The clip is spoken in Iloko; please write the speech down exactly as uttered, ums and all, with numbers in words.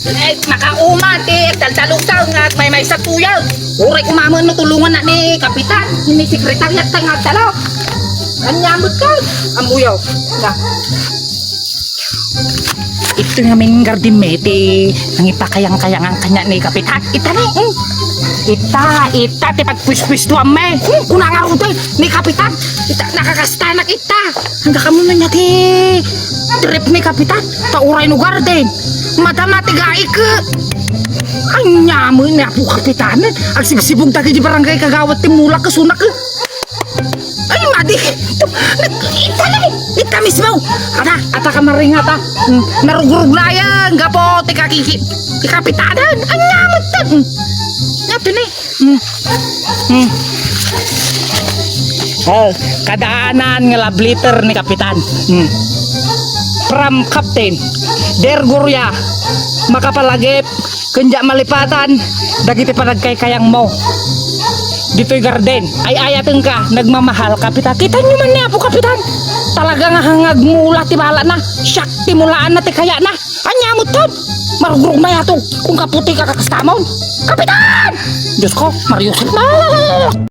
Eh, makauma ti agdaldalutan nga agmaymaysa tuyag. Uray ko maman no tulongan na ni Kapitan, ni sekretariat ta nga agdalo. Ania met ka? Ambuyaw. Na. Ito nga main garden mi, ti nangipakayang-kayangan kaniak ni Kapitan. Ita ni, mm. Ita, ita, ti pagpuspuspusuan mi. Hmm, kuna nga rudoy, ni Kapitan. Ita, nakakastanak ita. Ania kano nia ti trip ni Kapitan? Ta uray no garden. Madama ti gaik. Ania met ni Apo Kapitan. Agsibsibog dagiti barangay kagawad ti mula ket sunak. Ay, madi. Ita na. Ita mismo. Ada, ada ka maringat, ah. Hmm, narugrugnayan, gapu ti kakiki-, ti Kapitan. Ania met. Hmm. Ania ni? Hmm. Hmm. Oh, kadaanan nga love letter ni Kapitan. Hmm. From Captain Dergoria, makapalagip, ken diak malipatan dagiti panagkaykayangmo. Ditoy garden, ay-ayatenka, nagmamahal, Kapitan. Kita nyo man ni Apo Kapitan. Talaga nga hangagmula ti balana. Siak ti mulaanna ti kayana. Ania met ton? Marugrugnayato. Kung kaputi ka kakastamon. Kapitan! Diyos ko, Mario Jose.